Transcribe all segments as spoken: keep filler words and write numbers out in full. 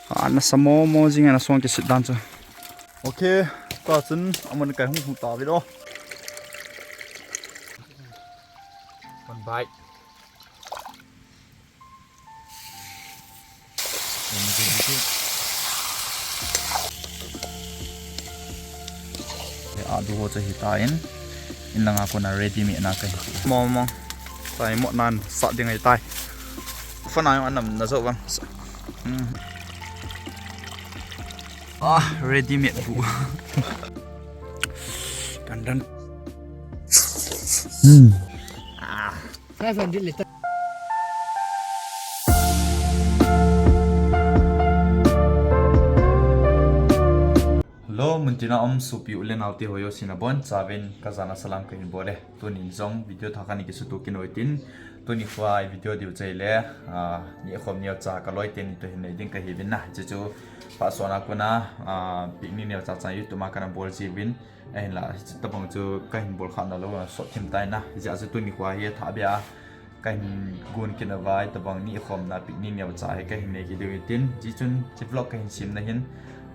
Ah, nasa momo jing e, na song kisit dan chu. Okay, tua chun amun kai hung hung ta vin o. One bite. Adu ho chu hitan, in langa kona ready made na kahi. Mo mo. Tai mo nan sa ding ahitai. Fa na anam na jo bang. Hmm. Ah, ready made bu. Dan dan. Hmm. Ah. Five hundred liter. Hello, muntina um sopi u le nao te ho jouse nabonchauvin kajana salam kahin bol e. Tunin jong video thah khat nei kisuto kit u hitin, tuni kho a video diu chu ahile, ah, nikhom neocha kaloi teni toh hin nei ding kahi uvin na. Hiche chu phat sot a kona, ah, picnic neocha cha YouTube a kana bol jiuvin. Ahinla, hiche tabang chu kahin bol kha nalou, sot thim tai na. Hijeh a chu tuni kho hi athah beh a kahin gon kit nauva, tabang nikhomna picnic neocha hi kahin nei kit diu hitin. Hijeh chun hiche vlog kahin semna hin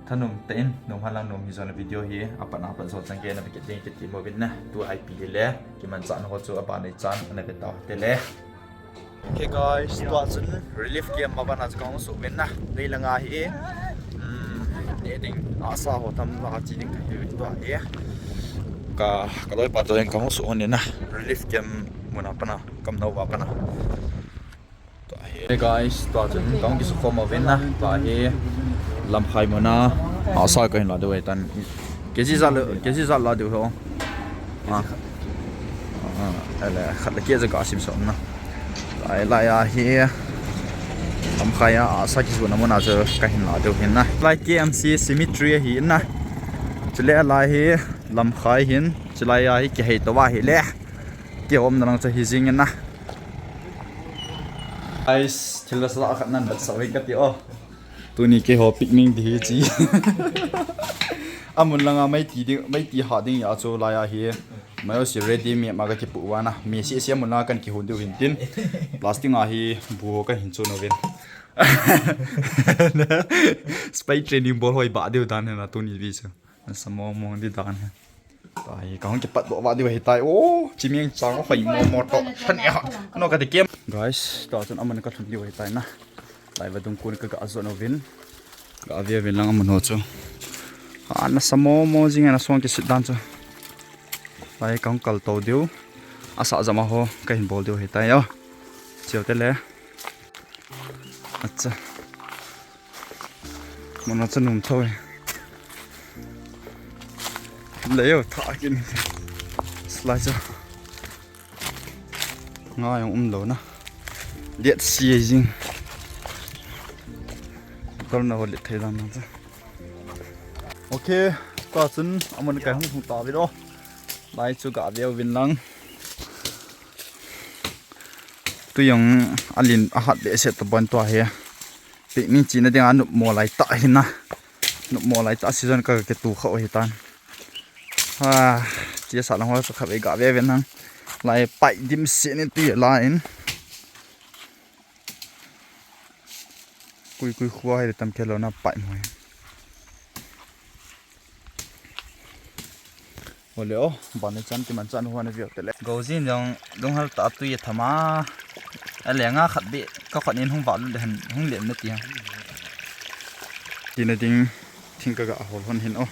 thanom tah in, nom henlang nom hih jongle video hi apat apat jo chan gei na ve kit ding kiti mo uvin na. Tua ipi hile, kimanchahna ho chu aban nei chan ana ve tau hite le. Okay guys, tua chun relief camp a pat a chu kahung suh uvin na. Lei langa hi, um, neh ding, ahsa ho tam langa che ding kahi uvin tua hi. Ka, kaloipa toh hin kahung suh uvin na. Relief camp mun a pat a, Kamnao a pat a. Tua hi. Hey guys, tua chun kahung kisukhom uvin na. Tua hi Lamkhai mun a ahsa kahin la diu ahitan. Kg ijat le, kg ijat la diu ham? Ah. Ah, ahile, khat le keh chu kasim sot na. Lai, lai a hi, Lamkhai a ahsa kijohna mun a chu kahin la diu ahin na. Lai K M C cemetery ahi na. Chule lai hi, Lamkhai ahin, chulai a hi kihei tou ahile, kiumna lang chu hi jing in na. Guys, thil nasatah khat nan vetsah uvin kati o. Tuni keiho picnic ding hi chi. Amun langa meiti ding, meiti hah ding a chu lai a hi. Mai o si ready made ma kakipoh uva na. Mi si si amun langa kan kihon diu ahin tin. Plastic a hi bu ho kahin chon uvin. Spy training bol hoi ba diu dan ahi na tuni video chu. Nasa momo ding dan ahi. Tua hi kahung kipat doh vah diu ahitai. O, chiming chang hoi momo toh. Than e ha. Ano kati kem. Guys, tua chun amun kalhun diu ahitai na. Lai vadung kon kaga jot uvin. Ga ve uvin lang amun ho chu. Ha, nasa momo jing e, na song kisit dan chu. Lai kahung kal tou diu. Asah jama ho kahin bol diu ahitai o. Cheu te le. Acha. Mun a chu nom tho e. Lei o, thah kit in. Slide chu. Nga jong umlou na. Let's see jing. Kal na ho let thei dan na chu. Okay, tua chun amun kai hung hung ta vin o. Lai chu ga ve uvin lang. Tui jong alen ahat behseh tabang tua hi. Picnic chena dinga nopmo lai tah ahi na. Nopmo lai tah season ka kituh kha u ahitan. Ah, chia sa lang ho sa kha ve ga ve ve nang. Lai pai dim se ni tui la in. Kui kui khua hi tam khe lou na pai mo. Ole o, ban chan kimanchah nu hon view te le. Go jin jong lunghel tah tui a thama. Ale nga khat beh, ka khat in hung vah lut le hen, hung lem na ti ha. Tina ding, thing kaga hol hon hin o.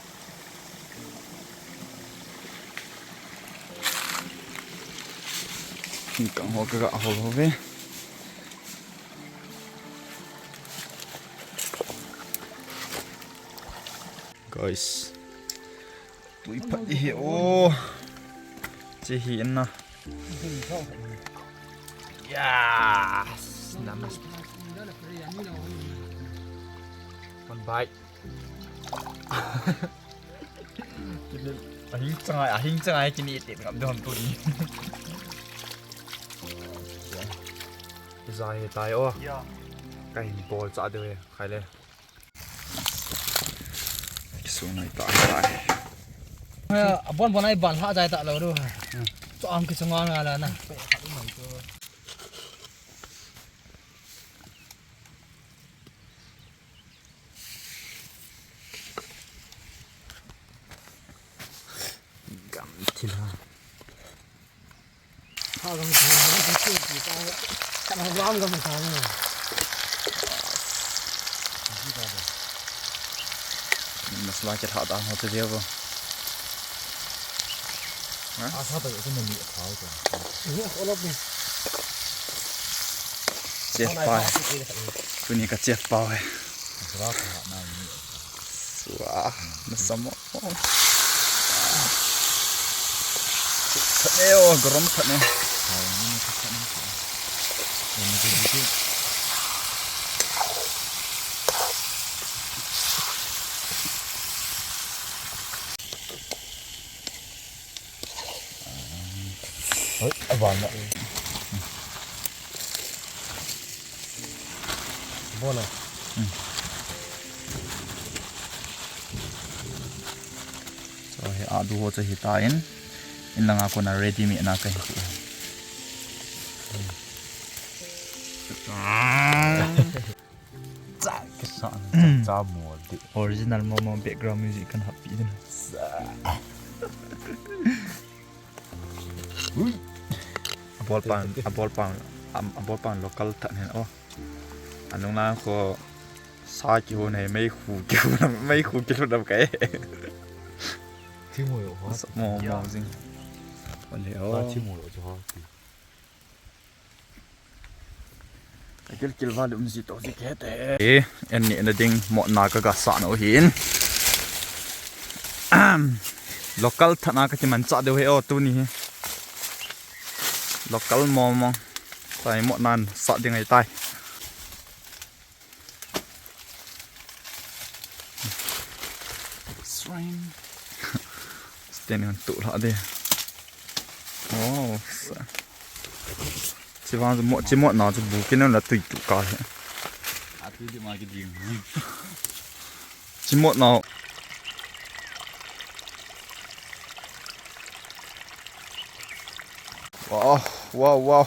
Thingkang ho kaga hol hol ve. Guys. Tui phat hi o. Che hi na. Yes. Namaste. One bite. Kini, ahing changai, ahing changai kini iti ngam dong tu ni. Zai tai o. Ya. Kahin bol cha de khai le. Kisunai ta tai. Abon bon ai ban ha jai ta lo ru. Chu ang kisunga nga la na. Kila. Ha, gam sa, gam sa, gam sa, gam sa, gam sa. Masala kithah dan ho chu dia bo. Ha? Asa ta ko mani kha ko. Ni ko lo ni. Chef pa. Tuni ka chef pa hai. Masala kha na ni. Wah, nasamo. Thane o, garam thane. Oi, abang na. Bona. Hmm. So, hi adu ho chu hita in, in langa kona ready made na kahi. Cha, kisa, cha mo di. Original momo background music kan happy din. Ui. Abol pan, abol pan, am-, abol pan local tah nen o. Anung lang ko sa kihon hai, meikhu kihon, meikhu kihon dam kai. Thi mo yo ho. Mo, mo jing. Ole o. Thi mo yo ho. Akil kil va lum ji to ji ke te. E, en ni na ding mo na ka ga sa no hin. Local thana ka ti man cha deu he o tuni hi. Local momo. Tai mo nan sa ding ai tai. String. Sten kan tu la de. Oh. Chi vang mo, chi mo na chu bu kin la tui tu ka he. A tui di ma ki ding. Chi mo na. Wow, wow, wow.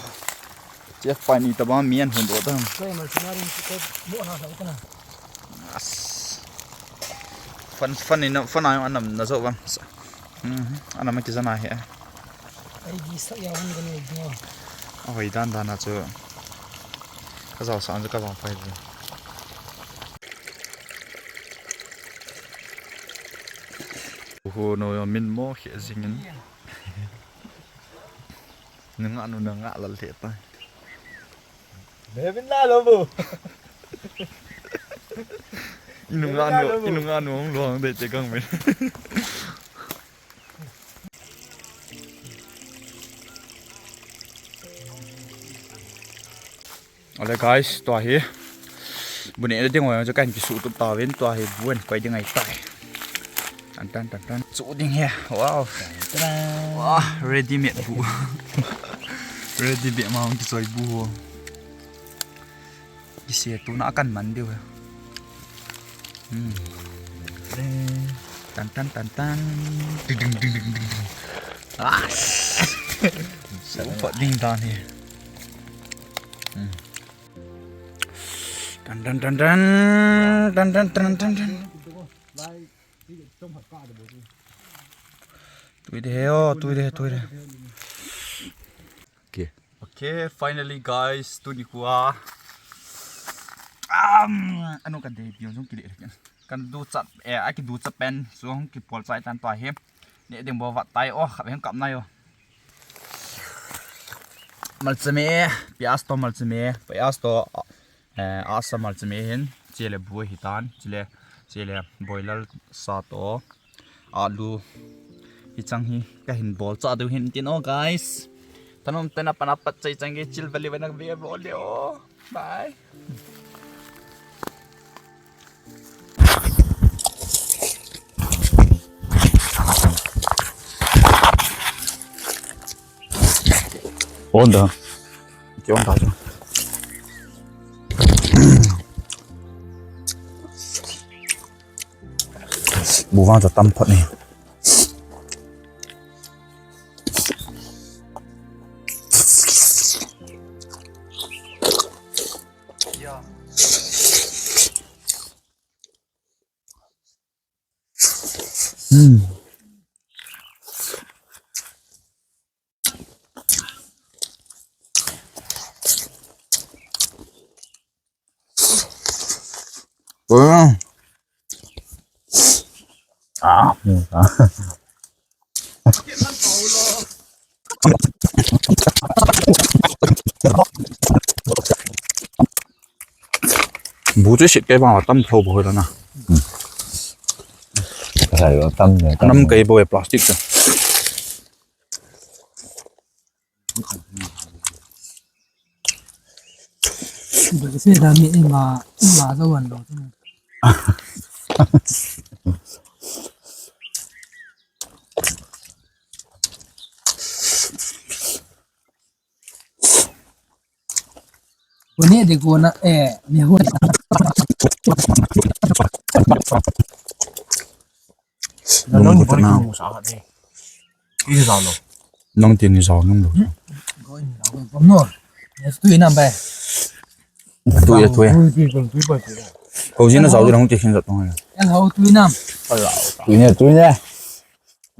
Chef pa ni tabang mi an hon do tam. Koi mal chunga ring koi mo na sa kana. As. Fan, fan ni na, fan a anam na zo bam. Mhm. Anam ki zana he. Ai di sa ya hon gani do. Ahoi dan dan a chu. Ka zau sa an chu ka bang pai. Ho no min mo khe jingin. Nunga nu nunga lal le ta. Bebin la lo bu. Inunga nu, inunga nu hong luang de che kang me. Ale guys, tua hi. Bu ne ding ho chu kan kisu tup tauvin, tua hi bu an koi ding ai tai. Tan tan tan tan. Chu ding he. Wow. Tan tan. Wah, ready made bu. Ready made ma hong kichoi bu ho. Kise tu na kan man diu he. Hmm. Tan tan tan tan. Ding ding ding ding ding. Ah. Sa pa ding dan he. Hmm. Tan tan tan tan. Tan tan tan tan tan. Tui de he o, tui de, tui de. Okay. Okay, finally guys, tuni kua. Um, anu ka de pion sung kile. Kan du chap, eh, aki du chap pen, sung ki pol chai tan tua he. Ne ding bo vat tai o, kap hen kap nai o. Malchame, pias to malchame, pias to, eh, asa malchame hin, chele bu hi tan, chele, chele boilal sa to, alu, hi chang hi, ka hin bol cha deu hin tin o guys. Thanom tena pana pat chai chang ge chil vali vana ve bo le o. Bye. On da. Ki on da. Bu vang cha tam phat ni. Hmm. Ah. Ah. Bu chu sit kei bang tam tho bo na. Sai lo tam ne. Nam kei bo e plastic chu. Bese da mi ima ima zo wan lo. Kone de kona eh me ho. Nung ko ta na. Nung tin ni sao nung lo. Ko in lo ko no. Yes tu inam bai. Tu ya tu ya. Ko jin na sao nung tin sin sa tong ya. Yang ho tu inam. Tu ya tu ya.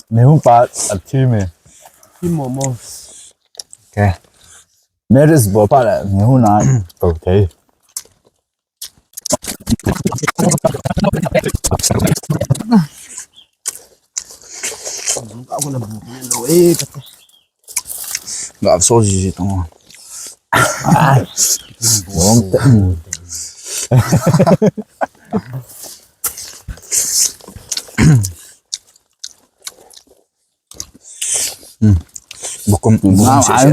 Me hung pa a thi me. Thi mo mo. Okay. Marriage bo pa la me hung na. Okay. Ga so ji ji tong. Wrong thing. Hmm. Bukum, bukum si si.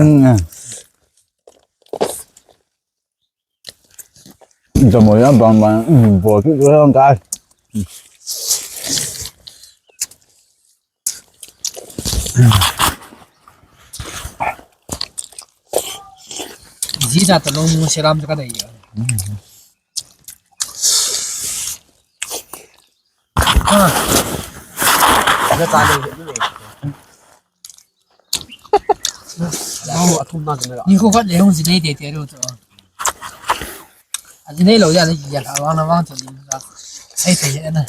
Jamoh ya bang bang, hmm, bo ki ko yang kai. Ji ja to long mu seram ka dai ya. Ah. Ni ko khat le hung jinei tete lo chu. A jinei lo ya le ya la wang na wang chu ni ka. Sai te ya na.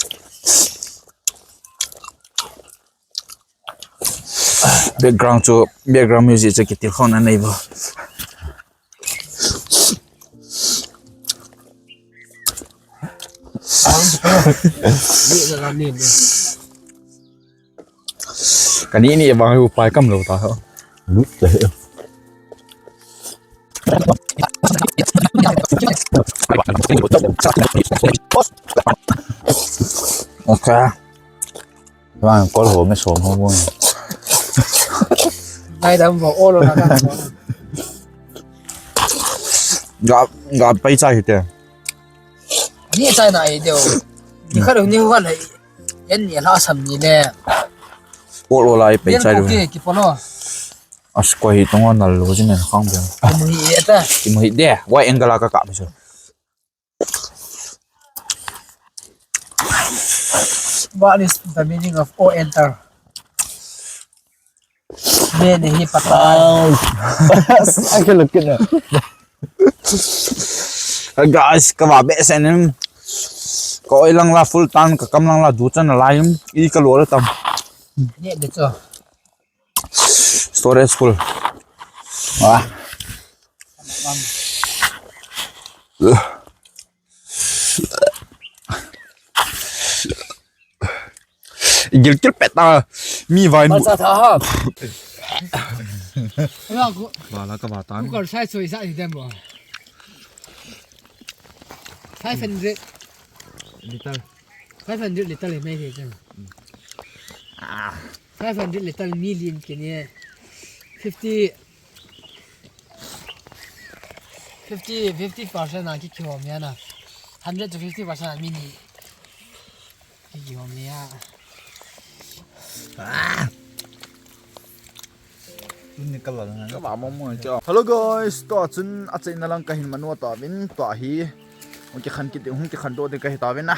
Background chu, background music chu kitil khon anei bo. Kani ni bang hu pai kam lo ta ho. Lut te. Okay. Vang kol ho me som ho mo. Nai dam bo olo na ka. Ga, ga pai chai te. Ani chai na ai deu. Ni kha ni ho lai. Yan ni la sam ni le. Olo lai pai chai. Ki ki polo. As ko hi tong na lo jin khang be. Mo hi eta. Mo hi de. Wa engala ka ka so. What is the meaning of O enter? Me ne hi pata. I can look at that. Guys, ka ba be sen. Ka oi lang la full tan, ka kam lang la du chan la yum. I ka lo tam. Ne de cho. Storage full. Ah. Gilkil peta mi vai. Sa tha ha. Wala ka batan. Cooker size so isa hi dem bo. Five hundred liter. Five hundred liter le mai de. Ah. Five hundred liter million kini fifty, fifty, fifty percent a ki kihom ya na. Hundred to fifty percent a mini. Ki kihom ya. Ah. Tun ni ka lal na. Ka ba mo mo cha. Hello guys, tua chun a chaina lang ka hin manu ta vin tua hi. Hung kikhan kit ding, hung kikhan doh ding ka hi ta vin a.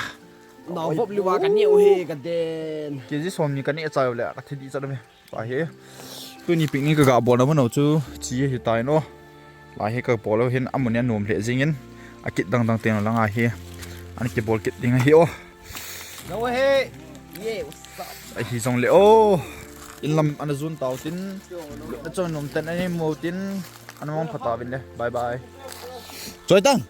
Nau vop liwa ka neh u hi ka den. K G som ni ka neh chai u le, ka thi dih chat u ve. Tua hi. Tuni picnic ka ga bol na mun u chu, chi hi tai no. Lai hi ka bol u hin amun a nom le jing in. A kit dang dang teng lang a hi. An kibol kit ding a hi o. Lo he. Ye, what's up? A hi jong le o. In lam ana jun tau tin. Lo na chon nom ten ani mo tin. Ana mong pha ta vin le. Bye bye. Choi tang.